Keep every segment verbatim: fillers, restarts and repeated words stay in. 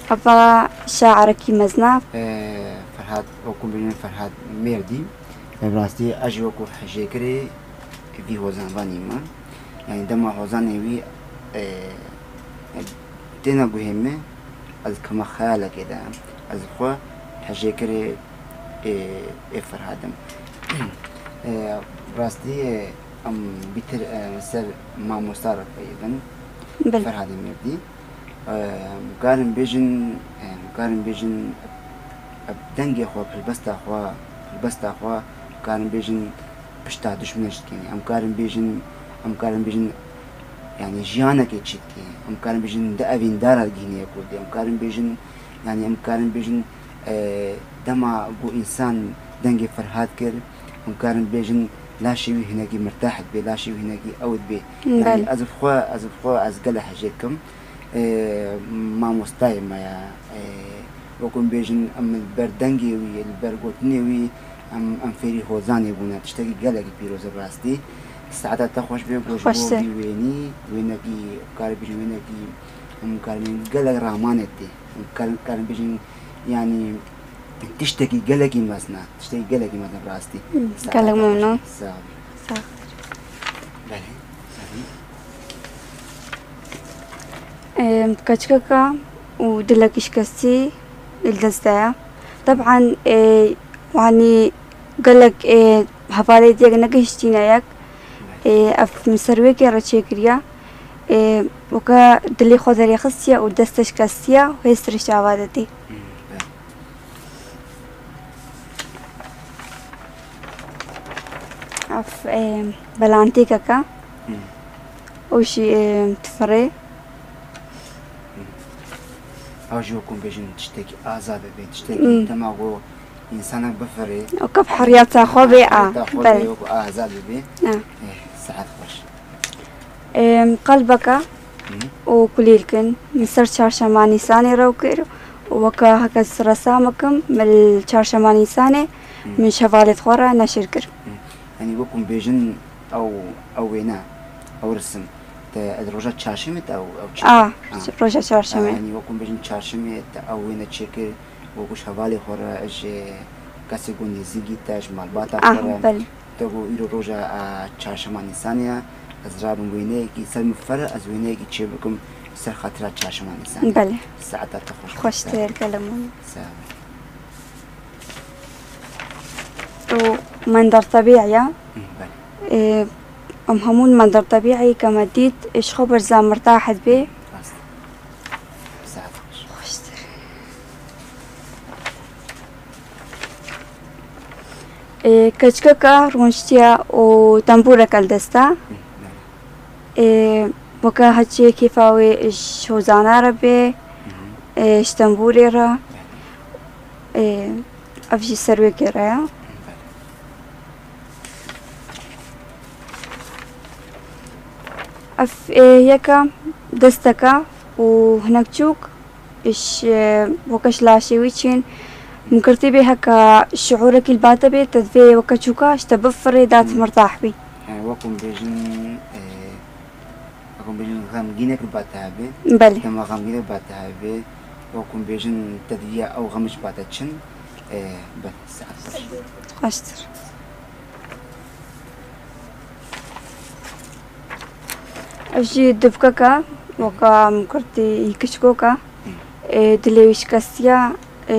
Heva şa'irekî mezin e. Ee, Ferhat, wekû bêjin Ferhat Mêrdî. Bi rastî ez jî wekû hejêkirê vî hozanvanî me. Yanî dema hozanê wî, e, têne guhê min, ez kema xeyalekê de. Ez xwe hejêkirê, e, ê Ferhat im. E, rastî, e, em bîtir, e, ser mamosta re peyivin. Belê. Ferhadê Mêrdî. Em karin bêjin, em karin bêjin, ev dengê xwe, helbesta xwe, helbesta xwe, karin bêjin pişta dişmine çi dikînê. Em karin bêjin, em karin bêjin, yanî jiyanekê çi dikê. Em karin bêjin di evîndara digihînê yê kurdî. Em karin bêjin, yanî em karin bêjin, e, dema ku însan dengê Ferhat kir, em karin bêjin laşê wî hinekî mirtah dibe, laşê wî hinekî ew dibe. Yanî Belê. ez bi xwe, ez bi xwe, ez gelek hejêk kim. Ê, mamostayê me ye. Ê, wekû em bêjin, em li ber dengê wî, li ber gotinê wî, em, em fêrî hozanê bûne. Tiştekî gelekî pîroz e bi rastî. Saeta te xweş be, ku ji bo Xweştir. vî wênî, wênekî, karê bêjin wênekî, em karê bêjin gelek ramanê tê. Em kar-, karê bêjin, yanî, tiştekî gelekî mezin e. Tiştekî gelekî mezin e bi rastî. Hı, Saeta gelek te xweş memnun. be. Sağ ol. Sağ ol. Belê. Belê. Em, keçikeka û dilekî şikestî li dest de ye. Teb'en, e, wanî gelek, e, hevalê diyek negihiştîne yek. E, ev min ser wê kê re çêkiriye. E, weke dilê xwe derêxistiye û dest te şikestiye û hê sirişt ava de tê. Hmm, belê. Ev, e, belantîkeke. Hmm. Û jî, e, tifirê. Ew jî wekû bêjin tiştekî azad bibe, tiştekî Hmm. dema ku însanek bifirê. Weke bi heriyata xwe bê, a, Heriyata xwe belê. bê, wekû azad bibe. Ha. Eh, saet xweş. Em, qelbeke Hmm. û kulîlkin. Min ser çarşema Nîsanê rew kir û weke heke ez resam bikim, min li çarşema Nîsanê Hmm. min ji hevalê xwe re neşir kir. Hmm. Yanî wekû bêjin ew, ew wêne, ew risim. Te, di roja çarşemê te ew, ew çêkir? A, Ha. roja çarşemê. Ha, yanî wekû bêjin çarşemê te ew wêne çêkir, wekû ji hevalê xwe re, ji kesê ku nêzîkî te, ji malbata Ah, xwe re. belê. Te got îro roja, a, çarşema Nîsanê ye, ez rabim wêneyekî ser min fere, ez wêneyekî çêbikim ser xatira çarşema Nîsanê. Belê. Saeta te xweş be. Xweştir, gelek memnun. Sağ ol. û mender tebîî ye. Hı, belê. Ê, em hemû mender tebîî ke me dît, ê, ji xwe berza mirtah dibê. Rast. Saet xweş. Xweştir. Ê, keçikeke rûniştiye û tembûreke li dest e. Hı, belê. Ê, weke heçê kêfa wê ji hozana re bê, Mhm. ê, ji tembûrê re. Belê. Ê, ev jî ser wê kê re ye. Belê. Ev, ê, yeke desteke û hinek çûk. Ji, e, weke ji laşê wî çin. Min kirtî bê heke şiûrekî li ba te bê, te divê weke çûka ji te bifirê, da tu Hmm. mirtah bî. E, wekû em bêjin, e, wekû em bêjin xemgînek li ba te hebe. Belê. Dema xemgînek li ba te hebe, wekû em bêjin te diviya ew xem ji ba te çin. E, belê, saet xweş. Xweştir. Ev jî dibkeke, weka min kirtî yî kiçikoka, ê, dilê wî şikestiya, ê,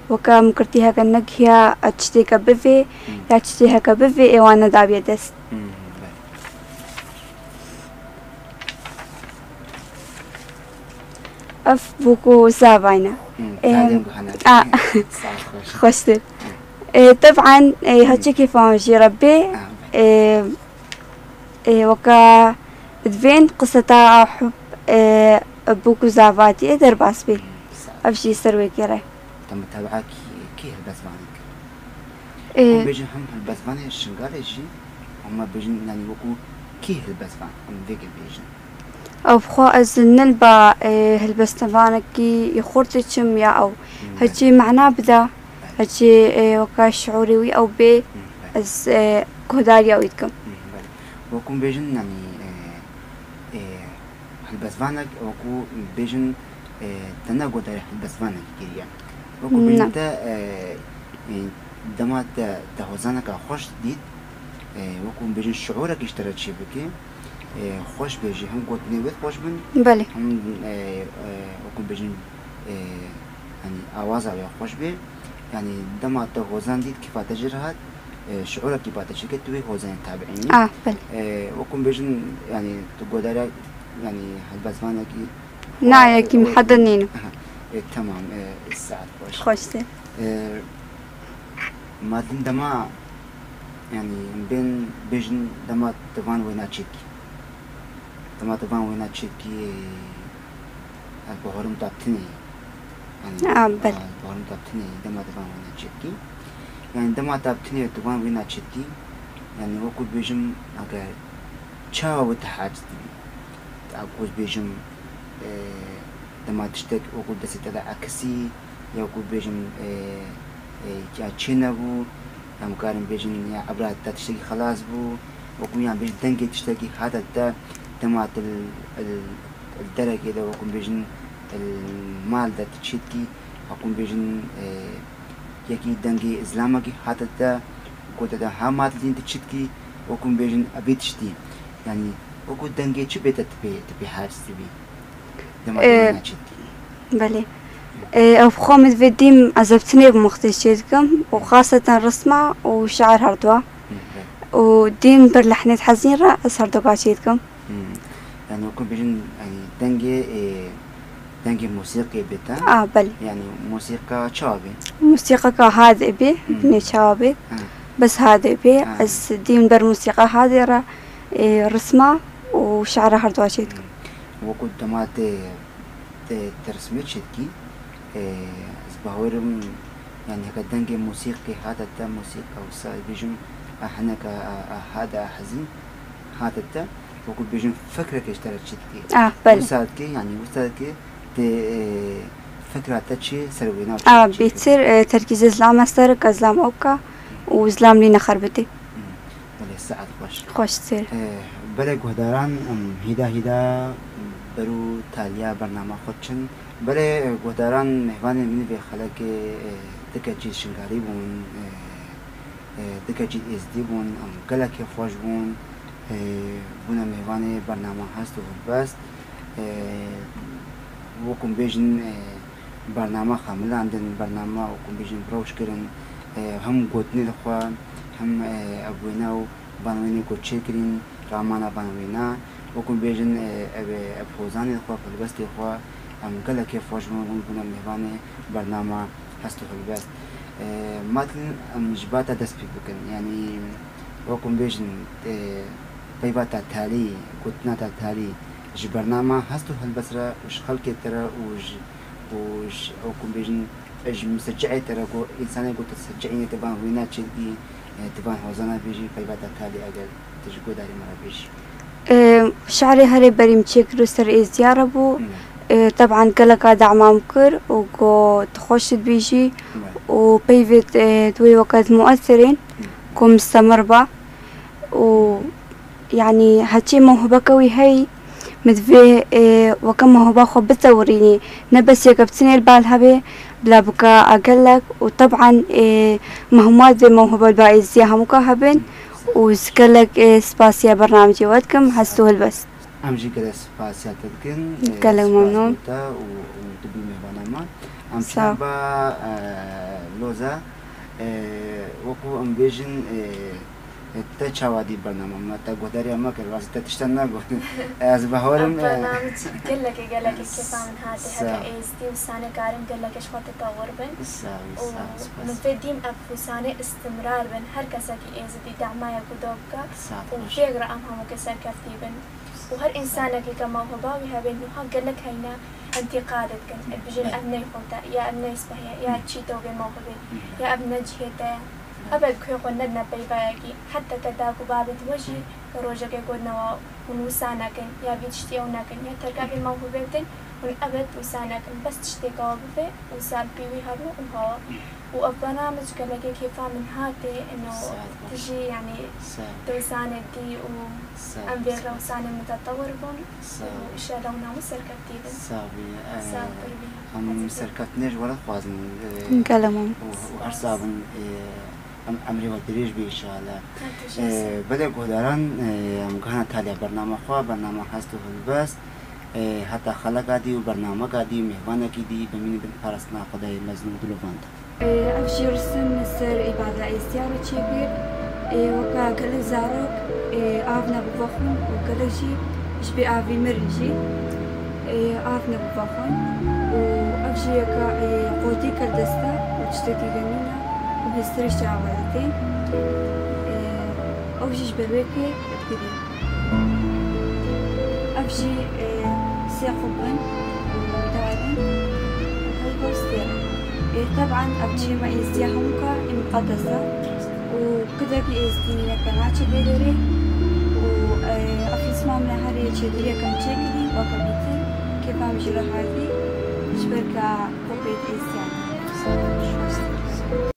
weka min kirtî heke negihiya, e, tiştêke bivê, ya tiştê heke bivê, ê, wan nedabiye dest. Hmm, belê. Ev bûk û zavayne. Hmm, Em, talim guhana. a, Sağ ol, xweş. Xweştir. Ê, teb'en, ê, heçekî fan jî re bê, Ah, ê, ê, weke divên qiseta hub, ê, bûk û zavatiyê derbas bê. Sağ ol. Ev jî ser wê kê re. Te mutaba'a kî, kî helbestvanê kir? Ê, Em bêjin hem helbestvanê Şingalê jî, hema bêjin, yanî wekû kî helbestvan, em vê kê bêjin. Ew bi xwe ez ne li ba, ê, helbestvanekî xurt diçim ya ew. Hmm. Heçî mana bida, heçî, ê, weka şiûrê wî ew bê, Hmm, belê. ez, ê, guhdariya wî dikim. Hmm, belê. Wekû em bêjin, yanî, ê, ê, helbestvanek, wekû bêjin, e, te ne godarî helbestvanekî kiriye. Wekû bêjin te, e, e, dema te, te hozaneka xweş dît, e, wekû bêjin şiûrekî ji te re çêbike, e, xweş be jî, hem gotinê wê xweş bin, Belê. hem, e, e, wekû bêjin, e, yanî awaza wê xweş be. Yanî dema te hozan dît, kêfa te jê re hat, e, şiûrekî ba te çêke, tu wê hozanê tabiînî. Ah, belê. E, wekû bêjin, yanî tu godara, yanî helbestvanekî Nayekî, hede nîne. E, temam, e, saet xweş. Xweş te. E, ma din dema, yanî, bên bêjin dema tu van wêna çêkî. Dema tu van wêna çêkî, e, ez bawerim tu tinê. Yanî, A, belê. e, ez bawerim tu tinê, dema tu van wêna çêkî. Yanî, dema tu tinê tu van wêna çêkî, yanî, wekû bêjim, eger çawa wê tu haciz dibî. Ew ku ez bêjim, e, dema tiştek wekû destê te de ekisî, ya ku bêjim, e, e, ya çênebû, em karin bêjin ya ebra te tiştekî xelas bû, wekû yan bêjin dengê tiştekî hate te, dema tu li, li, li derekê de wekû bêjin li mal de tu çêdikî, wekû bêjin, e, yekî dengê zilamekî hate te, gote te ha ma tu dîn tu çêdikî, wekû bêjin evê tiştî. Yanî, wekû dengê çi bête tu pê, tu pê haciz dibî? Dema tu Ee, wêna çêdikî. Belê. Ee, ev xwe min divê dîm ez ev tinê bi muxtê çê dikim û xaseten risma û şiar her dua. Hı, belê. Û dîm bir lehnêt hezîn re ez her duka çê dikim. Hı. Yanî wekû bêjin, yanî dengê, e, dengê musîqê bête. A, belê. Yanî musîqa çawa bê? Musîqaka hadê bê, Hı. Binê çawa bê. Ha. Bes hadê bê. Ha. Ez dîm ber musîqa hadê re, e, risma û şiara her dua çê dikim. Hı. Wekû dema tê, tê, tê rismê çêdikî, e, ez bawerim, yanî heke dengê musîqê hate te, musîqa wisa bêjim, a hineka, a, a hade, a hezîn hate te, wekû bêjim fikrekê ji te re çêdikî. Ah, belê. Wisa dikî, yanî wisa dikî, Tê, e, fikra te çi ser wêna û çi A, çi bêtir, e, terkîzê zilam e ser, ke zilam ewka û zilam nîne xerbitî. Hmm. Belê, saet xweş. Xweş ser. E, belê guhdaran, em hîda hîda beru taliya bernama xwe çin. Belê, e, guhdaran, mêvanên min vê xelekê, e, dike cî şingarî bûn, e, e, dike cî êzdî bûn, em gelekê xweş bûn, e, bûne mêvanê bernama Hest û Helbest. E, wekû bêjin, e, bernama xemilandin, bernama wekû bêjin rewş kirin, e, hem gotinê li xwe, hem, e, ev wêna û van wênê ku çêkirîn, ramana van wêna, wekû bêjin, e, ev, ev hozanê xwe, helbestê xwe, em gelekê xweş bûn, hûn bûne mêvanê bernama Hest û Helbest. E, Matilin, em ji ba te dest pê bikin. Yanî, wekû bêjin, e, peyva te talî, gotina te talî ji bernama Hest û Helbest re û ji xelkê te re û ji, û ji, wekû bêjin, ji miseçeyê te re ku însanê ku te seçeyîne te van wêna çêdikî, e, te van hozana bêjî, peyva te talî eger Te ji guhdarî me re bêjî. Ee, şiarê herê berî min çêkir û ser êzdiya re bû. Hmm. Ee, teban geleka dema min kir û got tu xweş dibêjî Hmm. û peyvê, e, tu wê weke muesirên Hmm. ku mistemir ba û yanî heçî mewhibeke wî heyî, min divê, e, weke mewhiba xwe bitewirînî. Ne bes yeke bi tinê li bal hebe, bila bike a gelek û teban, e, mehmat vê mewhibe li ba êzdiya hemûka hebin û ez gelek, e, spasiya bernamecê we dikim, Hest û Helbest. Em jî gelek spasiya te dikin, e, Gelek spas memnûn. bo te û, û tu bî mêvana me. Em Sağ ol. çiyan ba, e, loza, e, wekû em bêjin, e, E, te çawa dî bernama me? Te guhdariya me kir, rastî te tiştan negot. Ez bawerim, Ev e, bername çi gelekê, gelekê kêfa min hatî. Sağ. Heke êzdî û sanê karin gelekê ji xwe tetewir bin. Sağ ol, Û sağ ol, spas. min vê dîm ev hûsanê istimrar bin. Her kesekî êzidî demaya ku do bike Sağ û ol. fêk re em hemûkê serkeftî bin. Û her Sağ ol. însanekî ke mewhiba wî hebe, niha gelek heyne întîqad dikin. Dibijin, Belê. ev ney xwe te, ya ev ney speh ye, ya Hı. çî to vê mewhibê, Hı. ya ev ne cihê te ye. Hebe ku xwe nedine peyvayekî, heta ke daku babê di we jî rojekê gotinê we hûn wisa nekin, ya vî tiştî ew nekin, ya terka vê mewhibê bidin, hûn ebed wisa nekin. Bes tiştêka we bibe, wisa bi pêwî herin û hawa. Û ev bernamej gelekê kêfa min hatê, ino Sağ ol. Tijî, yanî, Sağ ol. Dewsanê dî û Sağ ol, em vê sağ ol. Rewsanê mutetewir bûn. Sağ ol. Û inşallah hûn hemû serkeftî bin. Sağ ol. Sağ ol, Ee, pir bî. Em Ezîzim. Serkeftinê ji we re dixwazin, ee, Gelek û, û her sağ bin, ee, em, emrê we dirêj be inşallah. Her tişt Ee, baş. Belê guhdaran, ee, em gihana taliya bernama xwe, bernama Hest û Hilbest. Ee, heta xeleka dî û bernameka dî, mêvanekî dî, bimînin bin parastina Xwedayê mezin û dilovan de. Ee, ev jî risim li ser îbada êziya re çêkir. Ee, weka gelek zarok, ee, av nebû vexwin û gelek jî ji bê avî mirin jî. Ee, av nebû vexwin û ev jî yeka, ee, qotî kir dest e û tiştekî din nîne û hêstirî ji te re veditê. Ee, ew jî ji ber wê kê dibî. Ev jî, e, sê qubin û dar in û helbestê. E, teban ev çêma êzdiya hemûka ê muqedes e û kidekî êzdî nîne ke naçe bê derê û, e, ev risma min e herê çêkiriyeke min çêkirî weke bîtir kêfa min jî re hatî ji ber ke qubê êzdiyan e.